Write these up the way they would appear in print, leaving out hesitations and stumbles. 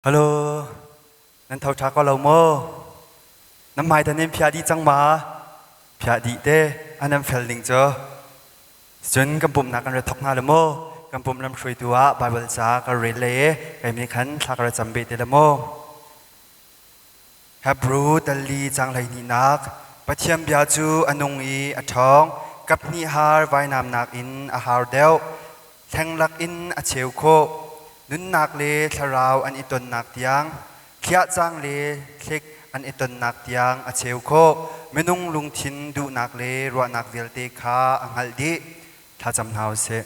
Hello, nan tho ṭha ko lo maw? Nan hmai tan in phiah dih cang ma? Phiah dih te, an nan fel ning cu. Cun kan pumhnak kan ra thok hna le maw? Kan pumh lam hruaitu ah Bible ca ka rel le i kei mi khan thla ka ra cam beh te le maw? Hebru talli caang hleihnihnak Pathian bia cu a nung i a ṭhawng, kaphnih har vainamnak in a har deuh, thleng in a cheu khawh. Nunnak le thlarau an i tonnak tiang, thliahcang le thlik an i tonnak tiang a cheu khawh. Minung lungthin duhnak le ruahnak vialte kha a hngalh dih. Thlacam hna u sih.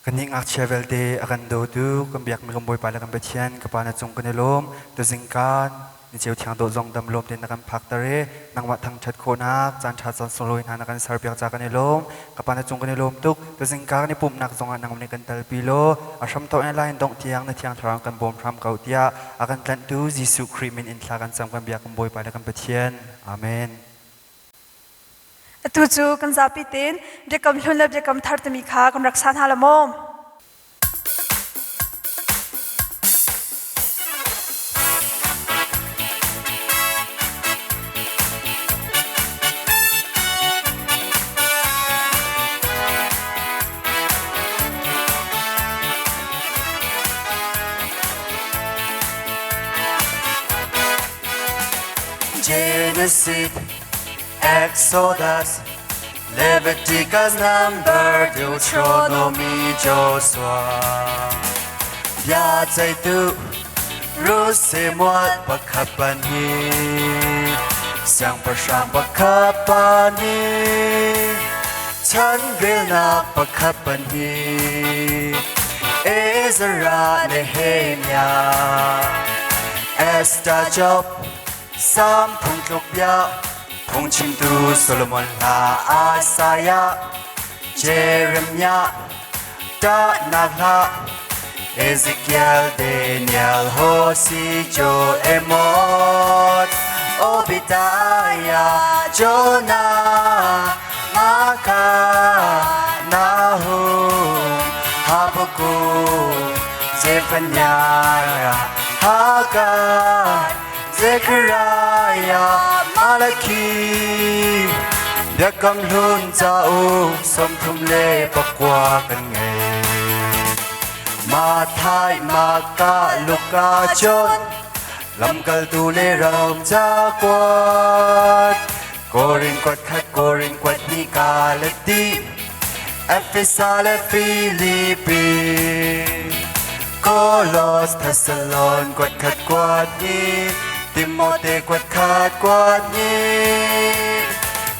Kannih ngakchia vialte a kan dawtu kan biakmi kan Bawipa le kan Pathian ka Pa na cung kan i lawm. Tuzingkan ni ceu thiang dawh zong dam lawm tein na kan phakter i nangmah thangṭhat khawhnak caan ṭha caan sunglawi hna na kan serpiak ca kan i lawm. Ka Pa na cung kan i lawm tuk. Tuzingka kan i pumhnak zongah nangmah nih kan telpi law a hramthawk in lai in dongh tiang na Thiang Thlarau kan bawm hram ko tiah a kan tlanhtu Jesuh Khrih min in thla kan cam kan biak kan Bawipa le kan Pathian. Amen. Atu cu kan zapi tein Biakam Hlun le Biakam Thar timi kha kan rak sa hna la maw? Genesis Exodus, Leviticus, Number, Deuteronomy, Joshua. Bia ceitu Ruth Samuel pakhat pahnih Siangpahrang pakhat pahnih Chanrelnak pakhat pahnih Ezra Nehemiah Esther Job Sam phungtluk bia phungchimtu Solomon hla Isaiah Jeremiah Ṭahnak hla Ezekiel Daniel Hosea Joel Amos Obadiah Jonah Micah Nahum Habakkuk Zephaniah Haggai Zekhariah Malakhi Biakam Hlun cauk 39 kan ngei. Mathai, Marka, Luka, John Lamkaltu le Rom cakuat Korin kuat khat, Korin kuat hnih Galati Efesa le Filipi Kolos Thessalon kuat khat kuat hnih Timote kuat khat kuat hnih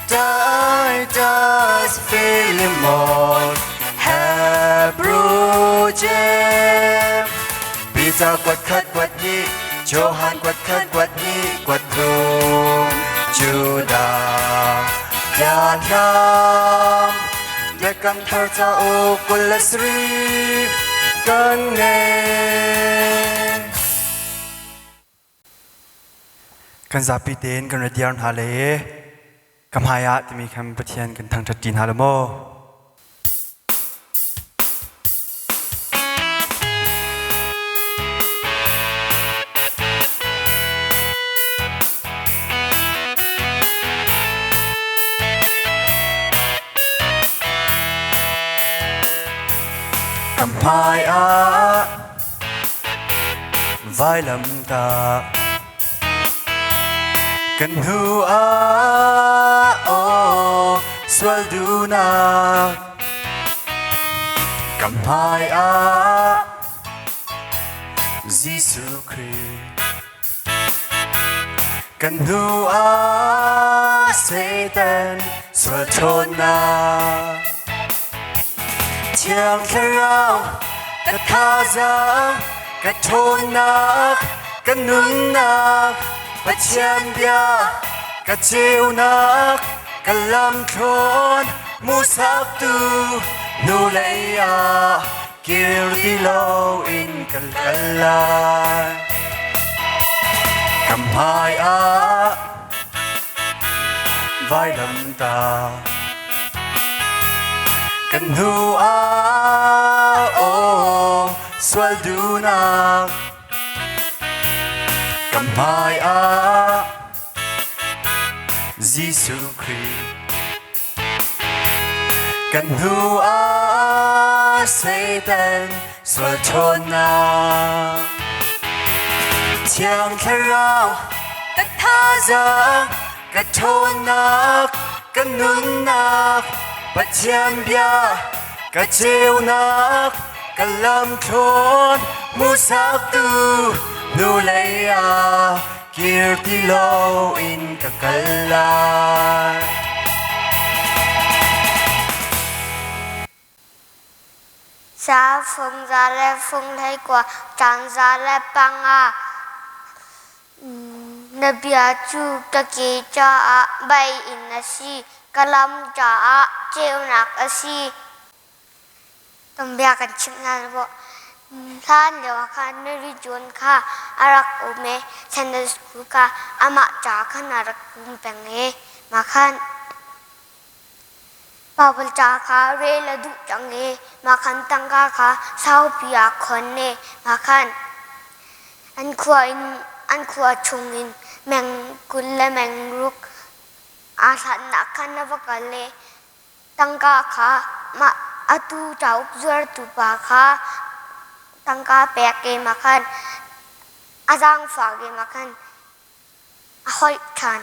Titus Philemon Hebrew James Peter kuat khat kuat hnih Johan kuat khat kuat hnih kuat thum Judah Biathlam Biakam Thar cauk 27 kan ngei. Kan zapi tein kan ra diar hna le ka hmai ah timi khan Pathian kan thangṭhat ṭi hna lo maw? Ka hmai ah vailamtah kan hnu ah aw sual duhnak ka hmai ah Jesuh Khrih Kan hnu ah Satan sual ṭhawnnak Thiang Thlarau ka thazaang ka ṭhawnnak ka nunnak Pathian bia ka ceunak ka lamthlawn hmuhsaktu hnulei ah kir ti loin ka kal lai. Ka hmai ah vailamtah kan hnu ah aw sual duhnak. Kan hmai ah Jesuh Khrih, kan hnu ah Satan sual ṭhawnnak, Thiang Thlarau kan thazaang, kan ṭhawnnak, kan nunnak, Pathian bia ka ceunak, ka lamthlawn hmuhsaktu, hnulei ah kir ti loin ka kal lai. Sa fung za le fung hlei kua ṭang za le panga. Na bia cu ka ke caah meiinn a si, ka lam caah ceunak a si. Tuanbia kan chimh hna maw? Hlan lio ah khan Mary John kha a rak um i Sunday school kha amah ca khan a rak um peng i mah khan Bible ca kha rel a duh cang i mah khan tangka kha saupi aa khon i mah khan an khua in an khua chung in meng 20 le meng ruk aa hlatnak khan a va kal i Tangka kha mah atu cauk zuartu pa kha tangka pek i mah khan a zaangfak i mah khan a hoih ṭhan.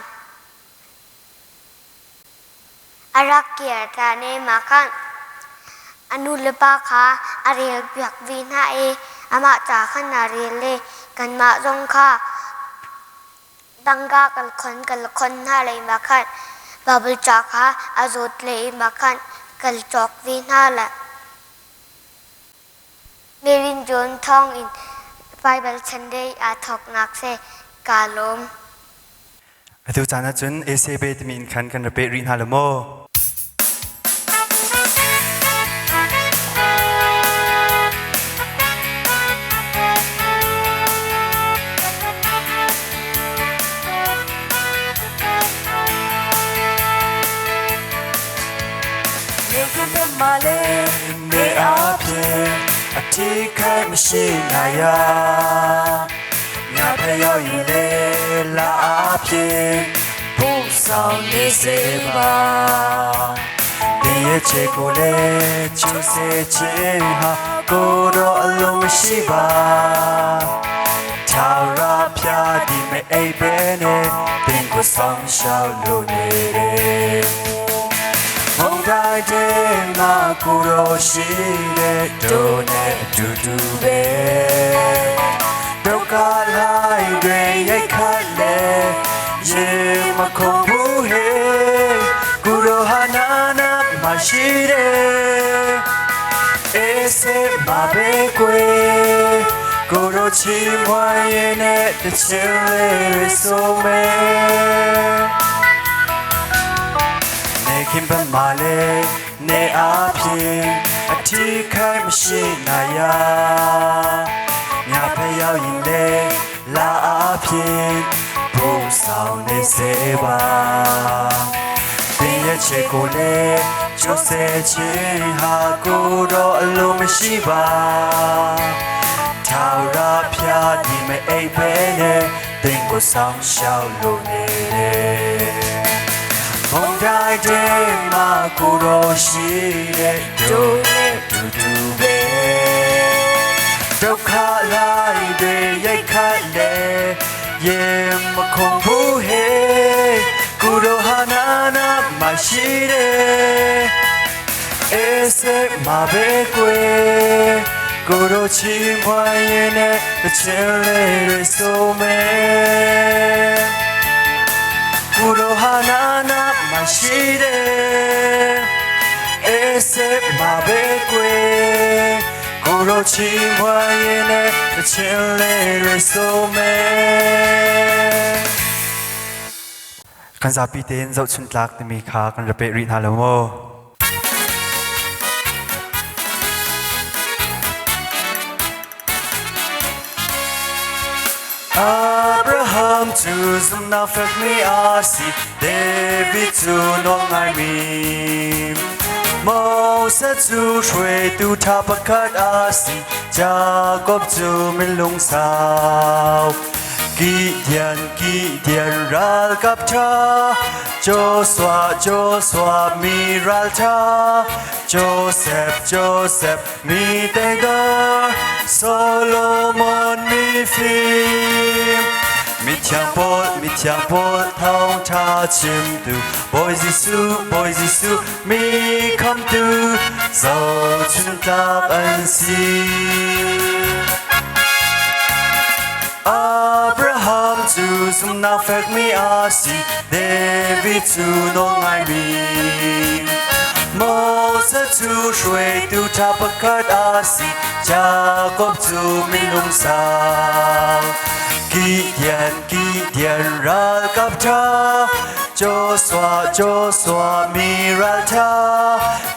A rak kir ṭhan i mah khan a nulepa kha a relpiak ve hna i amah ca khan a rel i kanmah zong kha Tangka kan khon kan khon hna lei ma khan Bible ca kha a zawt lei ma khan kan cawk ve hna la. Merin John thawng in Bible Sunday aa thawknak se kaa lawm. Atu caan ahcun ACB timi in khan kan ra peh rih hna lo maw? နေအဖြစ်အထီးခိုက်မရှိနိုင်ရ ငါဖျောက်ရင်လေလာအဖြစ်ပူဆောင်နေစေပါဒီရဲ့ချေကိုလေချူစေခြင်းဟာကိုတော့အလုံးမရှိပါထာဝရဖျားဒီမအိပ်ပဲနဲ့တင်ကိုဆောင်ရှောက်လို့နေတယ်မုန်တိုင်းတဲ့ငါကိုတော့ရှိတဲ့တို့နဲ့အတူတူပဲဒုက္ခလိုက်တွေရိုက်ခတ်လေရေမခုန်ဘူးဟေကိုရောဟာနာနာမရှိတဲ့အေးစေမပဲကွယ်ကိုရောချီမွန်ရင်နဲ့တချင်လေးဆိုမယ်နေခင်ပမာလေနေအဖြစ်အထီးခိုက်မရှိနိုင်ရညဖရောက်ရင်လေလာအဖြစ်ပူဆောင်နေစေပါတင်ရဲ့ချေကိုလေကျိုးစေခြင်းဟာကိုတော့အလိုမရှိပါထာဝရဖျားဒီမအိပ်ပဲနဲ့တင်ကိုဆောင်ရှောက်လို့နေတယ်မုန်တိုင်းတဲ့မှာကိုတော့ရှိတဲ့တို့နဲ့တူတူပဲဒုက္ခလိုက်တွေရိုက်ခတ်လေရေမခုန်ဘူးဟေကိုတော့ဟာနာနာမရှိတဲ့အေးစေမပဲကွယ်ကိုတော့ချီမွန်ရင်နဲ့တချင်လေးတွေဆိုမယ်ကိုတော့ဟာနာနာမရှိတဲ့အေးစေမပဲကွယ်ကိုတော့ချီမွန်ရင်နဲ့တချင်လေးတွေဆိုမယ် Kan zapi tein zohchuntlak timi kha kan ra peh rih hna lo maw? Abraham cu zumhnak fekmi a si, David cu nawlngaimi. Moses cu hruaitu ṭha pakhat a si, Jakob cu minlung sau. Gideon Gideon ralkap ṭha Joshua Joshua mi ralṭha Joseph Joseph mi teidor Solomon mifim Mithiang Paul Mithiang Paul thawngṭha chimtu Bawi Jesuh Bawi Jesuh mi khamtu zohchunhtlak an si. Abraham cu zumhnak fekmi a si, David cu nawlngaimi. Moses cu hruaitu ṭha pakhat a si, Jakob cu minung sang. Gideon Gideon ralkap ṭha, Joshua Joshua mi ralṭha,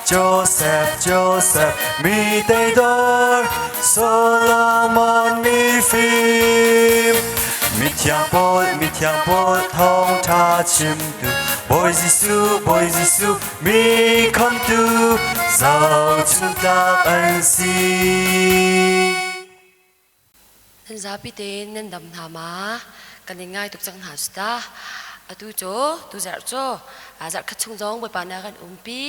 Joseph Joseph mi teidor, Solomon mifim. Mithiang Paul Mithiang Paul thawngṭha chimtu, Bawi Jesuh Bawi Jesuh mi khamtu, zohchunhtlak an si. Nan zapi tein nan dam hna ma? Kan in ngai tuk cang hna cu ta. Atu cu tuzarh cu zarhkhat chung zong Bawipa nih a kan umpi.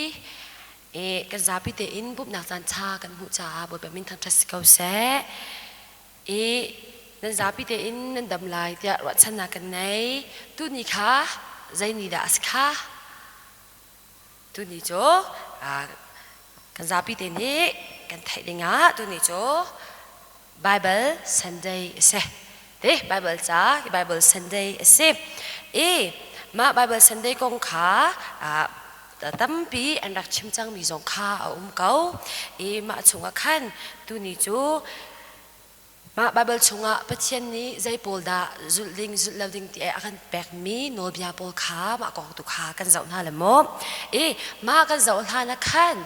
I kan zapi tein pumhnak caan ṭha kan hmuh caah Bawipa min thangṭhat si ko seh. I nan zapi tein nan dam lai tiah ruahchannak kan ngei. Tuni kha zei ni dah a si kha? Tuni cu kan zapi te nih kan theih dingah tuni cu Bible Sunday a si. Te Bible ca Bible Sunday a si. I mah Bible Sunday kong kha tampi an rak chim cangmi zong kha a um ko. I mah chungah khan tuni cu mah Bible chungah Pathian nih zei pawl dah zulh ding zulh lo ding ti a kan pekmi nawlbia pawl kha mah kong tu kha kan zoh hna le maw. I mah kan zoh hlan ah khan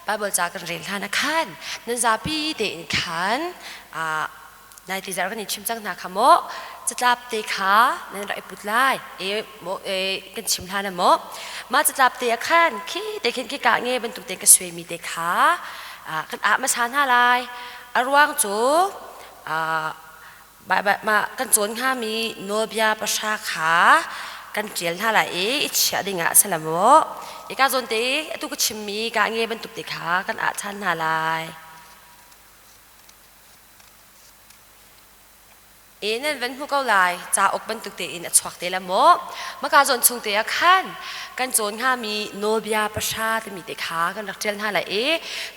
Bible ca kan rel hlan ah khan nan zapi tein khan nai ti zarh kan in chim cang hna kha maw catlap te kha nan rak i put lai e maw e kan chim hlan ah maw mah catlap te ah khan khi te khin khi ka nge bantuk te ka suai mi te kha kan ah hmasa hna lai a ruang cu mah kan cawn hngami nawlbia pahra kha kan ṭial hna lai i i chiah dingah a si la maw? Hika zawn te i atu ka chimmi ka nge bantuk te kha kan ah ṭhan hna lai. E nan van hmu ko lai cauk bantuk tein a chuak te la maw? Maka zawn chung te ah khan kan cawn hngami nawlbia pahra timi te kha kan rak ṭial hna lai i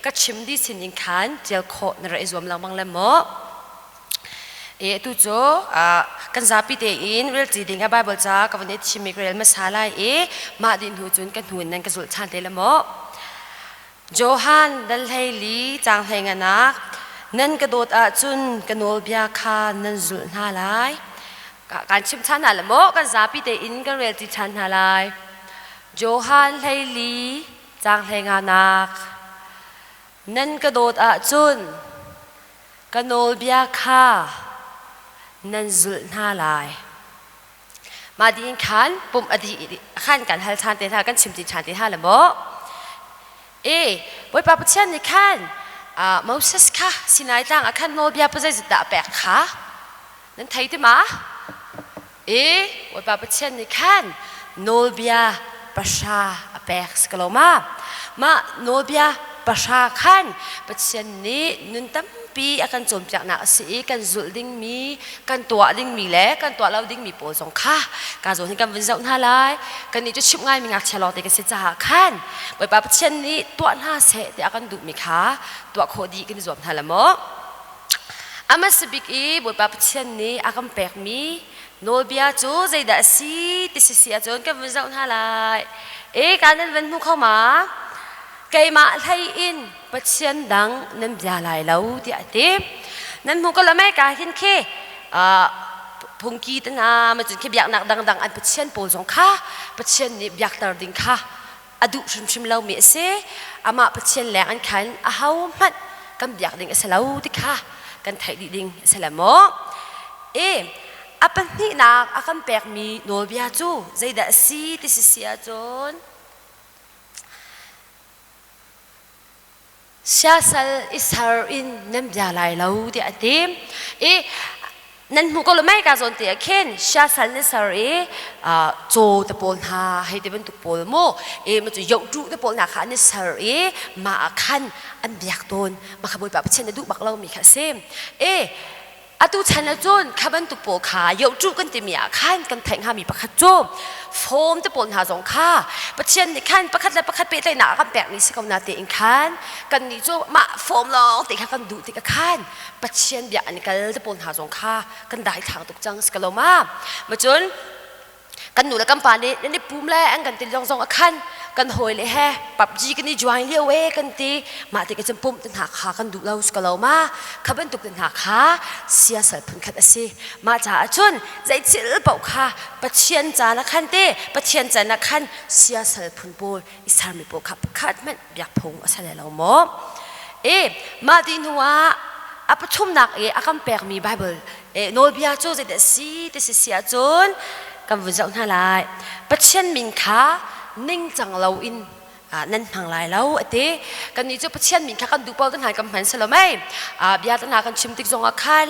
ka chim dih sinin khan ṭial khawh na rak i zuam lengmang le maw? E tu cu kan zapi tein relci ding ah Bible ca ka van i thim i ka rel hmasa lai i mah dih hnu cun ka hnu in nan ka zulh ṭhan te la maw? Johan dal 14 caang 15 nan ka dawt ahcun ka nawlbia kha nan zulh hna lai. Kan chimh ṭhan hna la maw? Kan zapi tein kan relci ṭhan hna lai. Johan 14 caang 15 nan ka dawt ahcun Ka nawlbia kha nan zulh hna lai. Mah dih in khan pumh a dih khan kan hal ṭhan te hna, kan chim ti ṭhan te hna le maw? E, Bawipa Pathian nih khan Moses kha Sinai tlang ah khan nawlbia pazeizat dah a pek kha? Nan thei ti ma? E, Bawipa Pathian nih khan nawlbia pahra a pek si ko lo ma? Mah nawlbia pahra khan Pathian nih nun tampi a kan cawnpiaknak a si i kan zulh dingmi, kan tuah dingmi le kan tuah lo dingmi pawl zong kha ka zawn hi kan vun zoh hna lai. Kannih cu chimh ngaimi ngakchia lawngte kan si caah khan Bawipa Pathian nih tuah hna seh tiah a kan duhmi kha tuah khawh dih kan i zuam hna la maw? A hmasa bik i Bawipa Pathian nih a kan pekmi nawlbia cu zeidah a si ti sisi ahcun kan vun zoh hna lai. E ka nan van hmu kho ma? Keimah hlei in Pathian dang nan bia lai lo tiah a ti. Nan hmu ko lo mei ka hin khi phungki te hna macun khi biaknak dangdang an Pathian pawl zong kha Pathian nih biakter ding kha a duh hrimhrim lomi a si. Amah Pathian leng an khan ahohmanh kan biak ding a si lo ti kha kan theih dih ding a si le maw? E a pahnihnak a kan pekmi nawlbia cu zeidah a si ti si si ahcun siasal i ser in nan bia lai lo tiah a ti. I Nan hmuh ko lo mei ka zawn te ah khin siasal na ser i caw te pawl hna hei ti bantuk pawl mu e ma cu yohtuh te pawl hna kha an i ser i mah ah khan an biak tawn mah kha Bawipa Pathian a duh bak lomi kha a si. E atu chan ah cun kha bantuk pawl kha yohtuh kan timi ah khan kan theih hngami pakhat cu form te pawl hna zong kha Pathian nih khan pakhat le pakhat pehtlaihnak a kan pekmi si ko na tein khan kannih cu mah form lawng te kha kan duh tikah khan Pathian bia an kal te pawl hna zong kha kan daithlang tuk cang si ko lo ma ma cun kan nu le kan pa nih nan i pum le an kan ti zong zong a khan kan hawi le he PUBG kan i join lio e kan ti mah ti cun pumh te hna kha kan duh lo si ko lo ma kha bantuk te hna kha siasal phunkhat a si mah caah cun zei thil paoh kha Pathian caan ah khan te Pathian caan ah khan siasal phun pawl i sermi pawl kha pakhat hmanh biak phung a si lo maw? E mah ti hnu ah a pathumnak i a kan pekmi Bible e nawlbia cu zeidah si ti si si ahcun kan vun zoh hna lai. Pathian min kha ningcang loin nan hmang lai lo a ti. Kannih cu Pathian min kha kan duh paoh hna kan hman si lo mei. Bia te hna kan chim tik zongah khan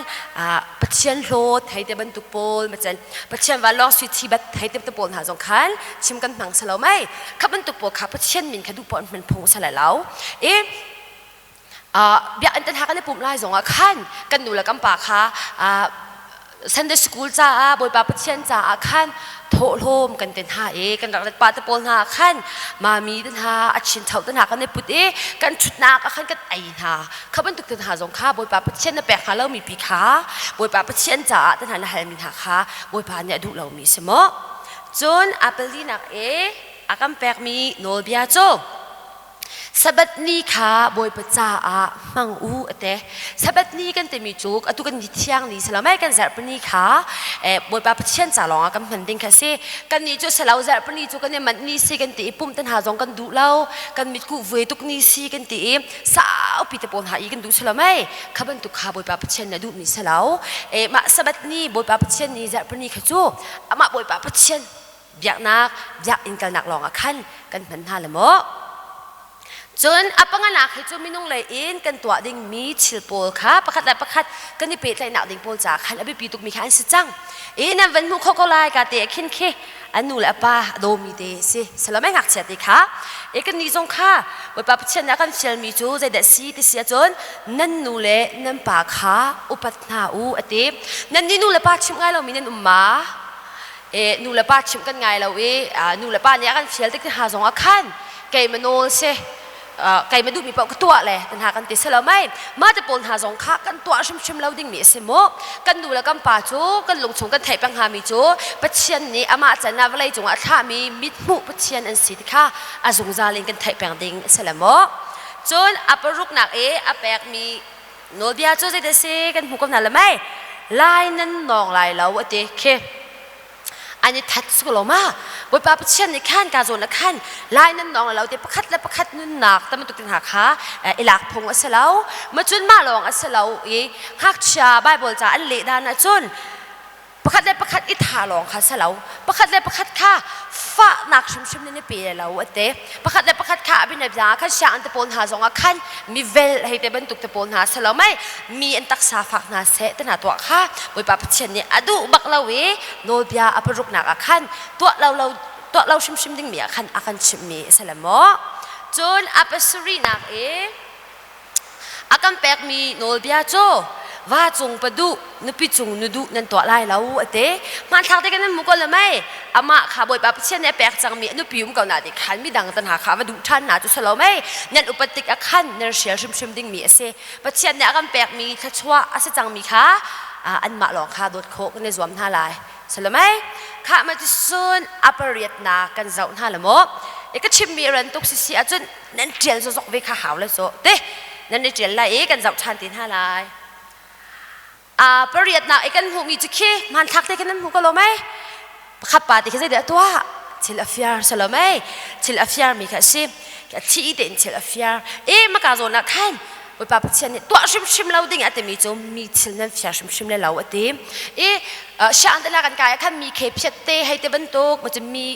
Pathian hlawt hei te bantuk pawl macen Pathian vanlawng sui thi bat hei te pawl hna zong khan chim kan hmang si lo mei. Kha bantuk pawl kha Pathian min kha duh paoh hman phung a si lai lo. I bia an hna kan i pumh lai zongah khan kan nu le kan pa kha Sunday school caah Bawipa Pathian caah khan thawhlawm kan te hna i kan rak rat pa te pawl hna khan mami te hna a chin tho te hna kan i put i kan ṭhutnak ah khan kan ei hna kha bantuk te hna zong kha Bawipa Pathian na pek hnga lomi pi kha Bawipa Pathian caah te hna na halmi hna kha Bawipa nih a duh lomi si maw cun a palinak i a kan pekmi nawlbia cu Sabbath ni kha Bawipa caah hmang u a ti. Sabbath ni kan timi cu atu kan ni thiang ni si lo mei kan zarhpini kha Bawipa Pathian ca lawngah kan hman ding kha si. Kan nih cu selo zarhpini cu kan i manh ni si kan ti i pumh te hna zong kan duh lo. Kan mitkuh vui tuk ni si kan ti i saupi te pawl hna i kan duh si lo mei. Kha bantuk kha Bawipa Pathian nih a duhmi si lo. Mah Sabbath ni Bawipa Pathian ni zarhpini kha cu amah Bawipa Pathian biaknak biakinn kalnak lawngah khan kan hman hna le maw cun a panganak hi cu minung lei in kan tuah dingmi thil pawl kha pakhat le pakhat kan i pehtlaihnak ding pawl caah khan a biapi tukmi kha an si cang i nan van hmuh kho ko lai ka te khin khi an nu le a pa a dawmi te si salome ngakchia te kha e kan nih zong kha Bawipa Pathian nih a kan fialmi cu zeidah si ti si ahcun nan nu le nan pa kha upat hna u a ti nan nih nu le pa chimh ngai lomi nan um ma E nu le pa chimh kan ngai lo i nu le pa nih a kan fial tik hna zong ah khan kei ma nawl si kei ma duhmi paoh ka tuah le te hna kan ti si lo mei mah te pawl hna zong kha kan tuah hrimhrim lo dingmi a si mu kan nu le kan pa cu kan lungchung kan theih peng hngami cu Pathian nih amah can ah vawlei cungah a thlahmi mithmuh Pathian an si ti kha a zungzal in kan theih peng ding a si le mu cun a paruknak i a pekmi nawlbia cu zeidah si kan hmu ko hna le mei lai nan nawng lai lo a ti khi an i that su lo ma bawipa pathian nih khan ka zawn ah khan lai nan nawng lo te pakhat le pakhat nunnak tam tuk hna kha i lak phung a si lo ma cun mah lawng a si lo i ngakchia bible ca an leh dan ah cun pakhat le pakhat i tha lawng kha si lo pakhat le pakhat kha fahnak hrimhrim nan i pe lo a ti pakhat le pakhat kha abin bia khan siang te pawl hna zong ah khan mi vel hei te bantuk te pawl hna si lo mai mi an taksa fak hna seh te hna tuah kha Bawipa Pathian nih a duh bak lo i nawlbia a paruknak ah khan tuah lo lo tuah lo hrimhrim ding mi ah khan a kan chimhmi a si le maw cun a pasarihnak i A kan pekmi nawlbia cu va cung pa duh, nupi cung nu duh nan tuah lai lo a ti. Hmanthlak te kan nan hmu ko le mei. Amah kha Bawipa Pathian nih a pek cangmi a nupi um ko na ti khan midang tan hna kha va duh ṭhan hna cu si lo mei. Nan upat tik ah khan nan hrial hrimhrim dingmi a si. Pathian nih a kan pekmi thluachuah a si cangmi kha anmah lawng kha dawt khawh kan i zuam hna lai. Salomei khah ma cun a pariatnak kan zoh hna le maw i ka chimmi ran tuk si si ahcun nan ṭial zokzok ve kha hau le so te nan i ṭial lai i kan zoh ṭhan ti hna lai a pariatnak i kan hmuhmi cu khi hmanthlak te khin nan hmu ko lo mei pakhat pa te khi zeidah a tuah thil a fiar salomei thil a fiarmi kha a si a thi tein thil a fiar e maka zawn ah khan Bawipa Pathian nih tuah hrimhrim lo ding a timi cu mi thil nan fiar hrimhrim le lo a ti i siang te kan kai ah khan mi khe phiat te hei te bantuk ma mi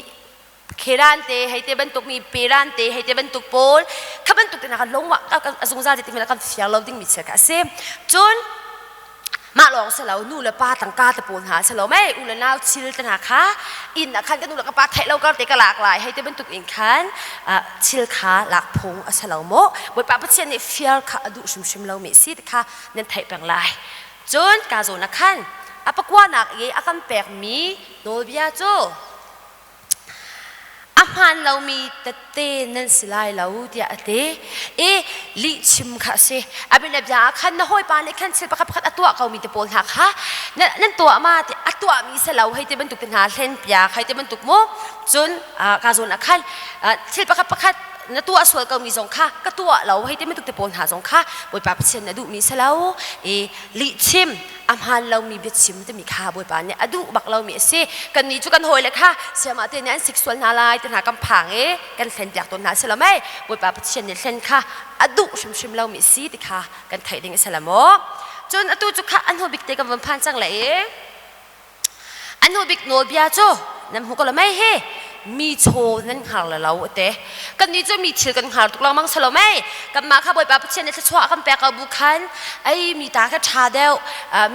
kheran te hei te bantuk mi peran te hei te bantuk pawl kha bantuk te na kan lungwa a zungzal te ti kan fiar lo ding mi thil kha a si cun. Mah lawng si lo nu le pa tangka te pawl hna si lo mei u le nau thil te hna kha inn ah khan ka nu le ka pa theih lo kar te ka lak lai hei te bantuk in khan thil kha lak phung a si lo maw Bawipa Pathian nih fiar kha a duh hrimhrim lo mi si ti kha nan theih peng lai. Cun ka zawn ah khan a pakuanak i a kan pekmi nawlbia cu a hmaan lomi tette nan si lai lo tiah a ti i lihchim kha a si. A bianabia ah khan na hawipa nih khan thil pakhat pakhat a tuah komi te pawl hna kha nan tuah ma ti a tuahmi si lo hei ti bantuk te hna hlen piak hei ti bantuk mu cun ka zawn ah khan thil pakhat pakhat na tuah sual komi zong kha ka tuah lo hei ti bantuk te pawl hna zong kha Bawipa Pathian na duhmi si lo i lihchim a hmaan lomi biachim timi kha Bawipa nih a duh bak lomi a si. Kannih cu kan hawile kha siamah te nih an sik sual hna lai ti hna kan phang i kan hlen piak tawn hna a si lo mei? Bawipa Pathian nih hlen kha a duh hrimhrim lomi a si ti kha kan theih ding a si lo maw? Cun atu cu kha a hnu bik te kan vun phan cang lai i A hnu bik nawlbia cu nan hmu ko lo mei hi mi chaw nan hngar le lo te. Kannih cu mi thil kan hngar tuk lengmang si lo mei. Kanmah kha Bawipa Pathian nih thluachuah kan pek ko bu khan ei mi ta kha ṭha deuh,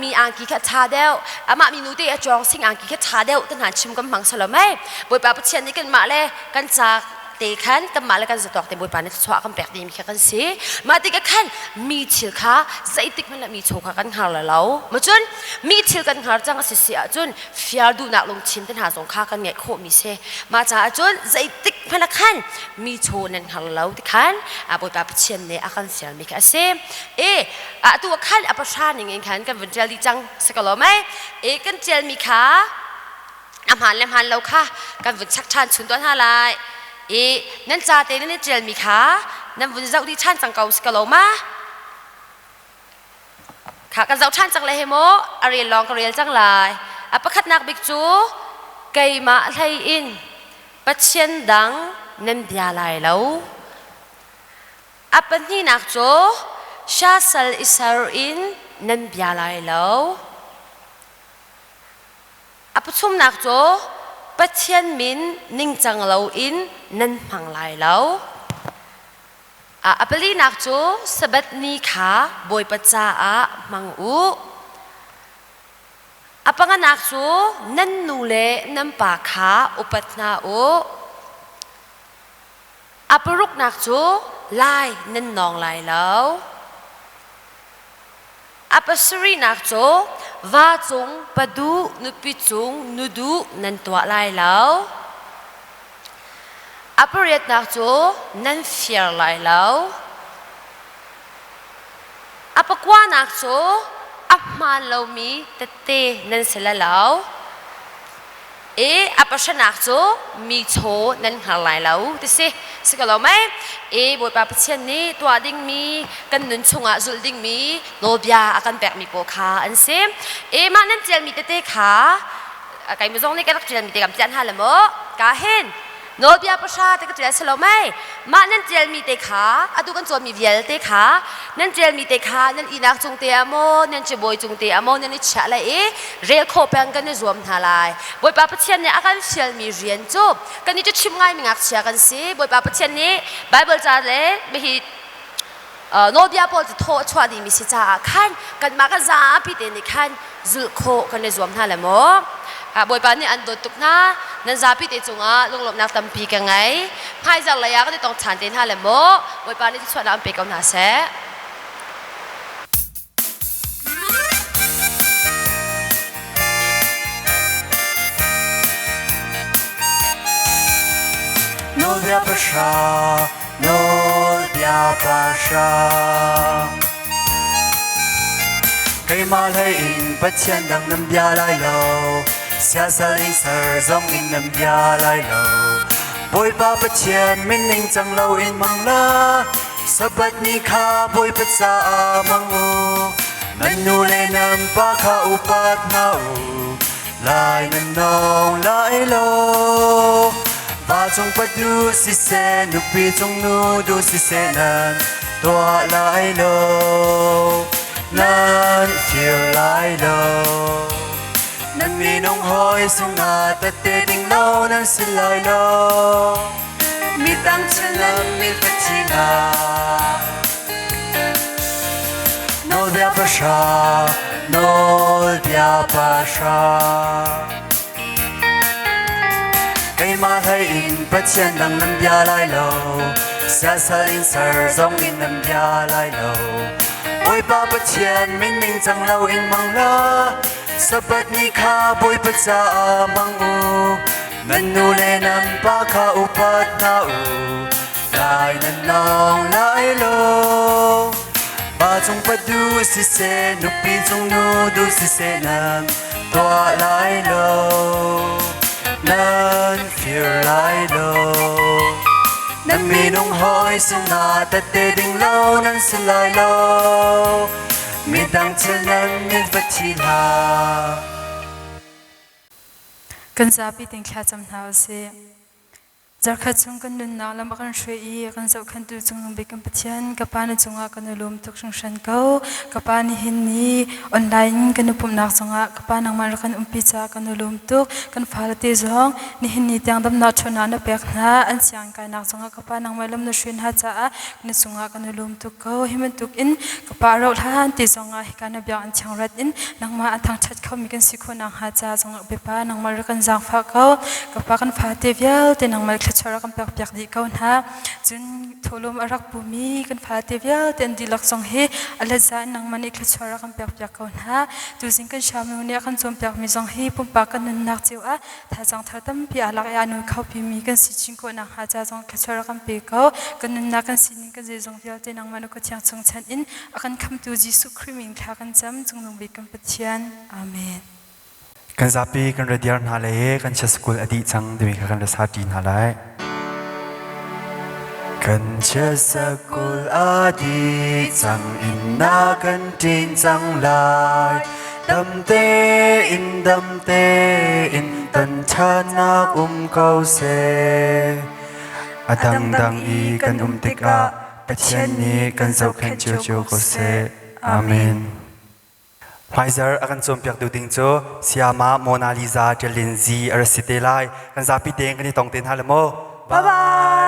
mi angki kha ṭha deuh, amah mi nu te a cawng sing angki kha ṭha deuh te hna chim kan hmang si lo mei. Bawipa Pathian nih kanmah le kan ca te khan kanmah le kan zatawk te Bawipa nih thluachuah kan pek dingmi kha kan si. Mah tikah khan mi thil kha zeitik hmanh ah mi chaw kha kan hngar le lo. Ma cun mi thil kan hngar cang a si si ahcun fiar duhnak lungthin te hna zong kha kan ngeih khawhmi si. Mah caah cun zeitik hmanh ah khan mi chaw nan hngar lo ti khan Bawipa Pathian nih a kan fialmi kha a si. E atu ah khan a pahra ning in khan kan vun ṭial dih cang si ko lo mei? E kan ṭialmi kha a hmaan le hmaan lo kha kan vun chek ṭhan chun tuah hna lai i nan ca te nan i ṭialmi kha nan vun zoh dih ṭhan cang ko si ko lo ma? Kha kan zoh ṭhan cang le he maw a rel lawng ka rel cang lai. A pakhatnak bik cu keimah hlei in Pathian dang nan bia lai lo. A pahnihnak cu siasal i ser in nan bia lai lo. A pathumnak cu Pathian min ningcang loin nan hmang lai lo. A palinak cu Sabbath ni kha Bawipa caah hmang u. A panganak cu nan nu le nan pa kha upat hna u. A paruknak cu lai nan nawng lai lo. A pasarihnak cu va cung pa duh nupi cung nu duh nan tuah lai lo. A pariatnak cu nan fir lai lo. A pakuanak cu a hmaan lomi tette nan si lai lo. I a pahranak cu mi chaw nan hngar lai lo ti si. Si ko lo mei? I Bawipa Pathian nih tuah dingmi kan nun chungah zulh dingmi nawlbia a kan pekmi pawl kha an si. I mah nan ṭialmi tete kha keimah zong nih ka rak ṭialmi te kam ṭial hna le maw? Ka hin nawlbia pahra te ka ṭial si lo mei? Mah nan ṭialmi te kha atu kan cawnmi vialte kha nan ṭialmi te kha nan ihnak cung te ah maw nan cibawi cung te ah maw nan i chiah lai i rel khawh peng kan i zuam hna lai. Bawipa Pathian nih a kan fialmi rian cu kan i chim ngaimi ngakchia kan si. Bawipa Pathian nih Baibal ca le hi nawlbia pawl cu thaw a chuah dihmi si caah khan kanmah kan zapi te nih khan zulh khawh kan i zuam hna le maw. Bawipa nih an dawt tuk hna. Nan zapi te cungah lunglawmhnak tampi ka ngei. Hmaizarh lei ah kan i tong ṭhan te hna le maw. Bawipa nih thluachuahnak an pe ko hna seh. Nawlbia pahra, nawlbia pahra. Keimah hlei in Pathian dang nan bia lai lo, siasal in ser zong in nan bia lai lo. Bawipa Pathian min ningcang lo in hmang la, Sabbath ni kha Bawipa caah hmang u. Nan nu le nan pa kha upat hna u. Lai nan nawng lai lo. Va cung padu siseh, nupi cung nu du siseh nan tuah lai lo. Nan fir lai lo. Nan minung hawi sungah tette ding lo nan si lai lo. Midang nan mi fathina. Nawlbia pahra. Nawlbia pahra. Keimah hlei in Pathian dang nan bia lai lo, siasal in ser zong in nan bia lai lo. Bawipa Pathian min ningcang lo in hmang hlah, Sabbath ni kha Bawipa caah hmang u. Nan nu le nan pa kha upat hna u, lai nan nawng lai lo. Pa cung pa duh siseh, nupi cung nu duh siseh nan tuah lai lo, nan fir lai lo. Nan minung hawi sinah tette ding lo nan si lai lo, midang thil nan mit va thi hlah. Kan zapi ting thlacam hna usih. Zarkhat chung kan nunnak lam a kan hruai i a kan zohkhenhtu Cungnung Bik kan Pathian, ka Pa na cungah kan i lawm tuk hringhran ko. Ka Pa nihin ni online kan i pumhnak zongah ka Pa nangmah rak kan umpi caah kan i lawm tuk. Kan fale te zong nihin ni tiang damnak ṭhawnnak na pek hna. An sianginn kainak zongah ka Pa nangmah lam na hruai hna caah na cungah kan i lawm tuk ko. Hi bantuk in ka Pa a rauh hlan ti zongah hika na biakinn thiang rat in nangmah an thangṭhat khomi kan si khawh nakhnga ca zongah Biapa nangmah rak kan zaangfah ko. Ka pa kan fate vialte nangmah thluachuah rak kan pekpiak dih ko hna. Cun thawhlawm a rak pumi kan fate vialte an dihlak zong hi a letza in nangmah nih thluachuah rak kan pekpiak ko hna. Tuzing kan siamnu nih a kan cawnpiakmi zong hi pumpak kan nunnak cio ah thazaang thar tampi aa lak i aa nun kho pimi kan si chin khawh nakhnga ca zong thluachuah rak kan pe ko. Kan nunnak kan sining kan zeizong vialte nangmah na kuthiang chung chan in a kan khamtu Jesuh Khrih min thla kan cam cungnung bik kan Pathian. Amen. Kan zapi kan ra diar hna le kan chia school a dih cang timi kha kan ra sa ṭi hna lai. Kan chia school a dih cang in na kan ṭin cang lai. Dam tein dam tein tan ṭhannak um ko seh. A dangdang i kan um tikah Pathian nih kan zohkhenh ciocio ko seh. Amen. Hmaizarh a kan cawnpiak duh ding cu Sayama Mona Lisa Ṭialin Zi a ra si te lai. Kan zapi tein kan i tong te hna le maw? Bye bye.